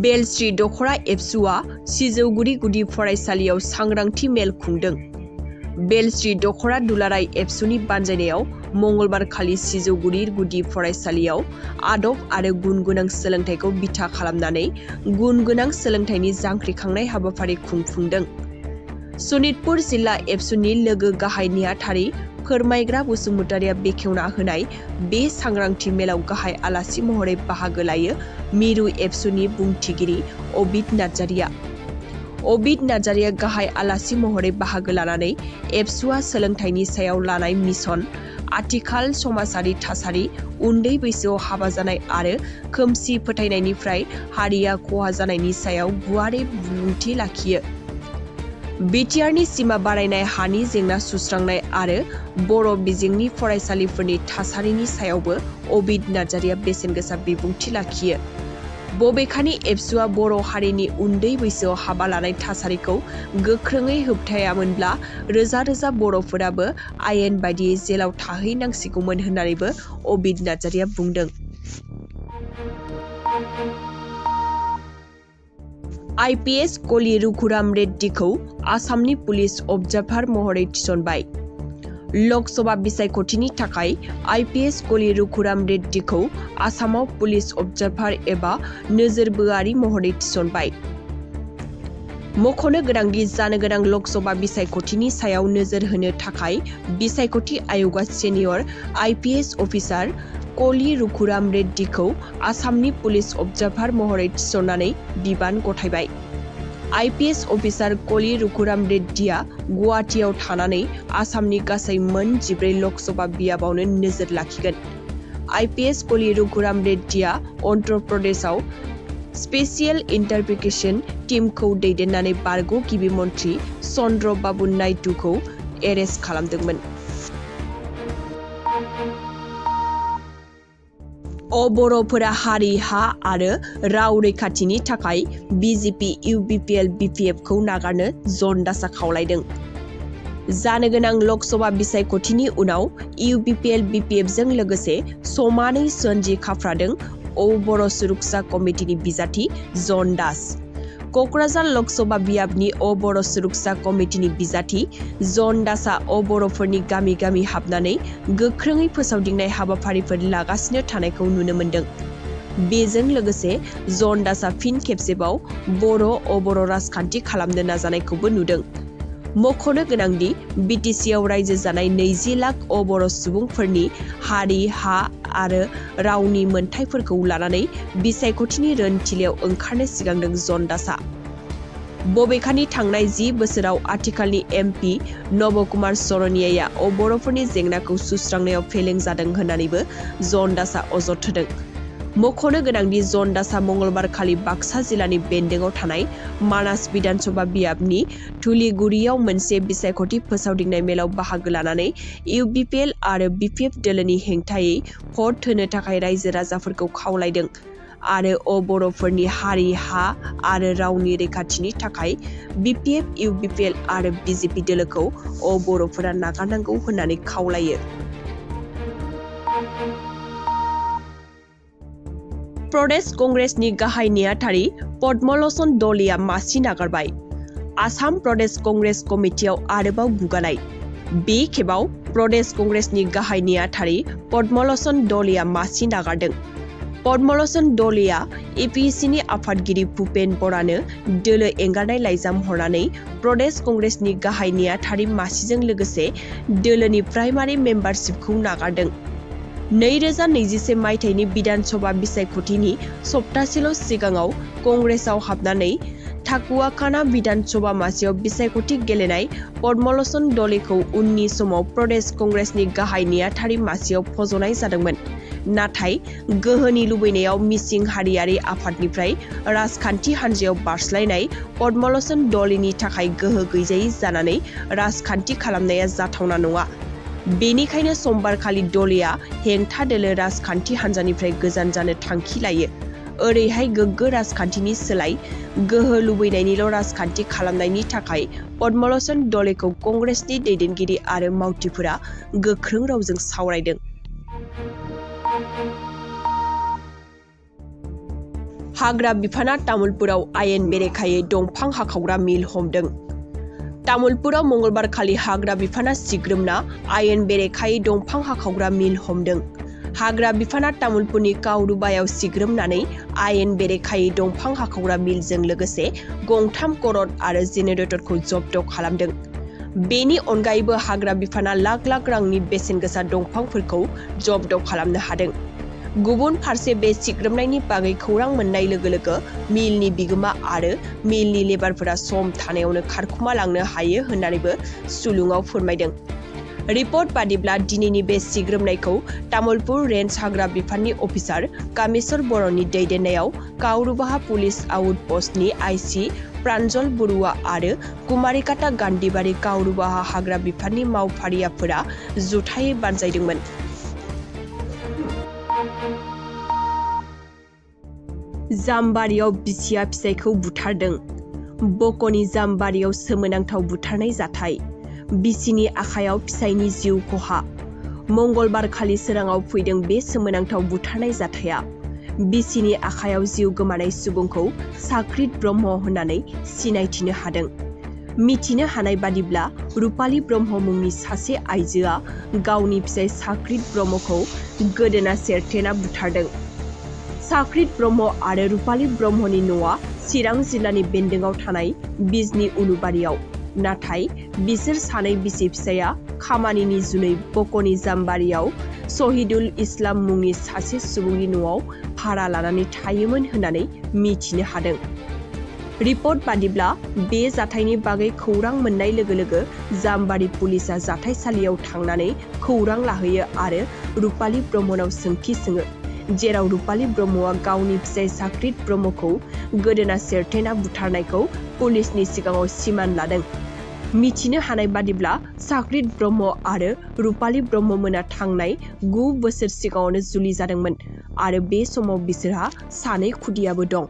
बेलश्री दखरा एबसुआ सिजौगुरि गुदि फरायसालियाव सांग्रांथि मेल खुंदों। बेलश्री दखरा दुलाराय एबसुनि बानजायनायाव मंगलबार खालि सिजौगुरि गुदि फरायसालियाव आदब आरो गुन गोनां सोलोंथाइखौ बिथा खालामनानै गुन गोनां सोलोंथाइनि जांख्रिखांनाय हाबाफारि खुंफुंदों। सनितपुर जिल्ला एबसुनि लोगो गाहाय नेहाथारि फोरमायग्रा बसुमतारिया बेखेवना होनाय बे सांग्रांथि मेलाव गाहाय आलासि महरै बाहागो लायो मिरु एबसुनि बुंथिगिरि अबिद नार्जारिया। अबिद नार्जारिया गाहाय आलासि महरै बाहागो लानानै एबसुआ सोलोंथाइनि सायाव लानाय मिशन, आथिखाल समाजारि थासारि, उन्दै बैसोआव हाबा जानाय आरो खोमसि फोथायनायनिफ्राय हारिया खहा जानायनि सायाव गुवारै बिबुंथि लाखियो। बिटिआरनि सिमा बारायनाय हानि जेंना सुस्रांनाय आरो बर' बिजोंनि फरायसालिफोरनि थासारिनि सायावबो अबिद नार्जारिया बेसेनगोसा बिबुंथि लाखियो। बबेखानि एबसुआ बर' हारिनि उन्दै बैसोआव हाबा लानाय थासारिखौ गोख्रोङै होबथायामोनब्ला रोजा रोजा बर'फोराबो आयेन बायदियै जेलाव थाहैनांसिगौमोन होननानैबो अबिद नार्जारिया बुंदों। आइपिएस कलि रघुराम रेड्डीखौ आसामनि पुलिस अबजार्भार महरै थिसनबाय। लकसभा बिसायख'थिनि थाखाय आइपिएस कलि रघुराम रेड्डीखौ आसामाव पुलिस अबजार्भार एबा नोजोरबोआरि महरै थिसनबाय। मख'नो गोनांदि जानो गोनां लकसभा बिसायख'थिनि सायाव नोजोर होनो थाखाय बिसायख'थि आय'गआ सिनियर आइपिएस अफिसार कलि रघुराम रेड्डीखौ आसामनि पुलिस अबजार्भार महरै थिसननानै बिबान गथायबाय। आइपिएस अफिसार कलि रघुराम रेड्डीआ गुवाहाटीआव थानानै आसामनि गासै मोन 14 लकसभा बियाबावनो नोजोर लाखिगोन। आइपिएस कलि रघुराम रेड्डीआ अन्ध्र प्रदेशआव स्पेसियेल इन्टारभिगेसन टीमखौ दैदेननानै बारग' गिबि मन्थ्रि चन्द्र बाबु नायडुखौ एरेस्ट खालामदोंमोन। बर'फोरा हारि, हा आरो राव रैखाथिनि थाखाय बिजेपि इउबिपिएल बिपिएफखौ नागारनो जनदासआ खावलायदों। जानो गोनां लकसभा बिसायख'थिनि उनाव इउबिपिएल बिपिएफजों लोगोसे समानै सनजि खाफ्रादों बर' सुरक्षा कमिटिनि बिजाथि जनदास। क'क्राझार लकसभा बियाबनि बर' सुरक्षा कमिटिनि बिजाथि जनदासआ बर'फोरनि गामि गामि हाबनानै गोख्रोङै फोसावदिंनाय हाबाफारिफोर लागासिनो थानायखौ नुनो मोन्दों। बेजों लोगोसे जनदासआ फिन खेबसेबाव बर' राजखान्थि खालामनो नाजानायखौबो नुदों। मख'नो गोनांदि बिटिसिआव रायजो जानाय 20 लाख बर' सुबुंफोरनि हारि, हा आरो रावनि मोनथायफोरखौ लानानै बिसायख'थिनि रोनथिलियाव ओंखारनो सिगांदों जनदासआ। बबेखानि थांनाय 10 बोसोराव आथिखालनि एमपि नब कुमार सरनियाया बर'फोरनि जेंनाखौ सुस्रांनायाव फेलें जादों होननानैबो जनदासआ अजद होदों। मख'नो गोनांदि जनदासआ मंगलबार खालि बाक्सा जिल्लानि बेन्दोंआव थानाय मानास बिधानसभा बियाबनि धुलिगुरियाव मोनसे बिसायख'थि फोसावदिंनाय मेलाव बाहागो लानानै इउबिपिएल आरो बिपिएफ दोलोनि हेंथायै भट होनो थाखाय रायजो राजाफोरखौ खावलायदों आरो बर'फोरनि हारि, हा आरो रावनि रैखाथिनि थाखाय बिपिएफ, इउबिपिएल आरो बिजेपि दोलोखौ बर'फोरा नागारनांगौ होननानै खावलायो। प्रदेश कंग्रेसनि गाहाय नेहाथारि पद्मलोचन दलिया मासि नागारबाय। आसाम प्रदेश कंग्रेस कमिटियाव आरोबाव गुगानाय। बे खेबाव प्रदेश कंग्रेसनि गाहाय नेहाथारि पद्मलोचन दलिया मासि नागारदों। पद्मलोचन दलिया एपिएससिनि आफादगिरि भुपेन बरानो दोलो एंगारनाय लाइजाम हरनानै प्रदेश कंग्रेसनि गाहाय नेहाथारि मासिजों लोगोसे दोलोनि प्राइमारि मेम्बारशिपखौ नागारदों। 2021 मायथाइनि बिधानसभा बिसायख'थिनि सप्तासेल' सिगाङाव कंग्रेसआव हाबनानै थाकुवाखाना बिधानसभा मासियाव बिसायख'थि गेलेनाय पद्मलोचन दलिखौ उननि समाव प्रदेश कंग्रेसनि गाहाय नेहाथारि मासियाव फज'नाय जादोंमोन। नाथाय गोहोनि लुबैनायाव मिसिं हारियारि आफादनिफ्राय राजखान्थि हान्जायाव बारस्लायनाय पद्मलोचन दलिनि थाखाय गोहो गैजायै जानानै राजखान्थि खालामनाया जाथावना नङा। बेनिखायनो समबारखालि दलिया हेंथा दोलो राजखान्थि हान्जानिफ्राय गोजान जानो थांखि लायो। ओरैहाय गोग्गो राजखान्थिनि सोलाय गोहो लुबैनायनिल' राजखान्थि खालामनायनि थाखाय पद्मलोचन दलिखौ कंग्रेसनि दैदेनगिरि आरो मावथिफोरा गोख्रों रावजों सावरायदों। हाग्रा बिफाना तामुलपुराव आयेन बेरेखायै दंफां हाखावग्रा मिल हमदों। तामुलपुराव मंगलबारखालि हाग्रा बिफाना सिग्रोमना आयेन बेरेखायै दंफां हाखावग्रा मिल हमदों। हाग्रा बिफाना तामुलपुरनि कावरुबायाव सिग्रोमनानै आयेन बेरेखायै दंफां हाखावग्रा मिलजों लोगोसे गंथाम करड आरो जेनेरेटरखौ जब्द खालामदों। बेनि अनगायैबो हाग्रा बिफाना लाख लाख रांनि बेसेन गोसा दंफांफोरखौ जब्द खालामनो हादों। गुबुन फारसे बे सिग्रोमनायनि बागै खौरां मोननाय लोगो लोगो मिलनि बिगोमा आरो मिलनि लेबारफोरा सम थानायावनो खारखुमा लांनो हायो होननानैबो सुलुङाव फोरमायदों। रिपर्ट बादिब्ला दिनैनि बे सिग्रोमनायखौ तामुलपुर रेन्ज हाग्रा बिफाननि अफिसार कामेश्वर बर'नि दैदेननायाव कावरुबाहा पुलिस आउटपस्टनि आइसि प्रान्जल बरुवा आरो कुमारिकाटा गान्धीबारि कावरुबाहा हाग्रा बिफाननि मावफारियाफोरा जुथायै बानजायदोंमोन। जामबारियाव बिसिया फिसायखौ बुथारदों। बक'नि जामबारियाव सोमोनांथाव बुथारनाय जाथाय। बिसिनि आखायाव फिसायनि जिउ खहा। मंगलबारखालि सोराङाव फैदों बे सोमोनांथाव बुथारनाय जाथाया। बिसिनि आखायाव जिउ गोमानाय सुबुंखौ साख्रित ब्रह्म होननानै सिनायथिनो हादों। मिथिनो हानाय बादिब्ला रुपाली ब्रह्म मुंनि सासे आइजोआ गावनि फिसाय साख्रित ब्रह्मखौ गोदोना सेरथेना बुथारदों। साख्रित ब्रह्म आरो रुपाली ब्रह्मनि न'आ चिरां जिल्लानि बेन्दोंआव थानाय बिजनी उलुबारियाव। नाथाय बिसोर सानै बिसि फिसाया खामानिनि जुनै बक'नि जामबारियाव शहीदुल इस्लाम मुंनि सासे सुबुंनि न'आव भारा लानानै थायोमोन होननानै मिथिनो हादों। रिपर्ट बादिब्ला बे जाथायनि बागै खौरां मोननाय लोगो लोगो जामबारि पुलिसा जाथायसालियाव थांनानै खौरां लाहैयो आरो रुपाली ब्रह्मनाव सोंथि सोङो, जेराव रुपाली ब्रह्मआ गावनि फिसाय साख्रित ब्रह्मखौ गोदोना सेरथेना बुथारनायखौ पुलिसनि सिगाङाव सिमान लादों। मिथिनो हानाय बादिब्ला साख्रित ब्रह्म आरो रुपाली ब्रह्ममोना थांनाय 9 बोसोर सिगाङावनो जुलि जादोंमोन आरो बे समाव बिसोरहा 2 खुदियाबो दं।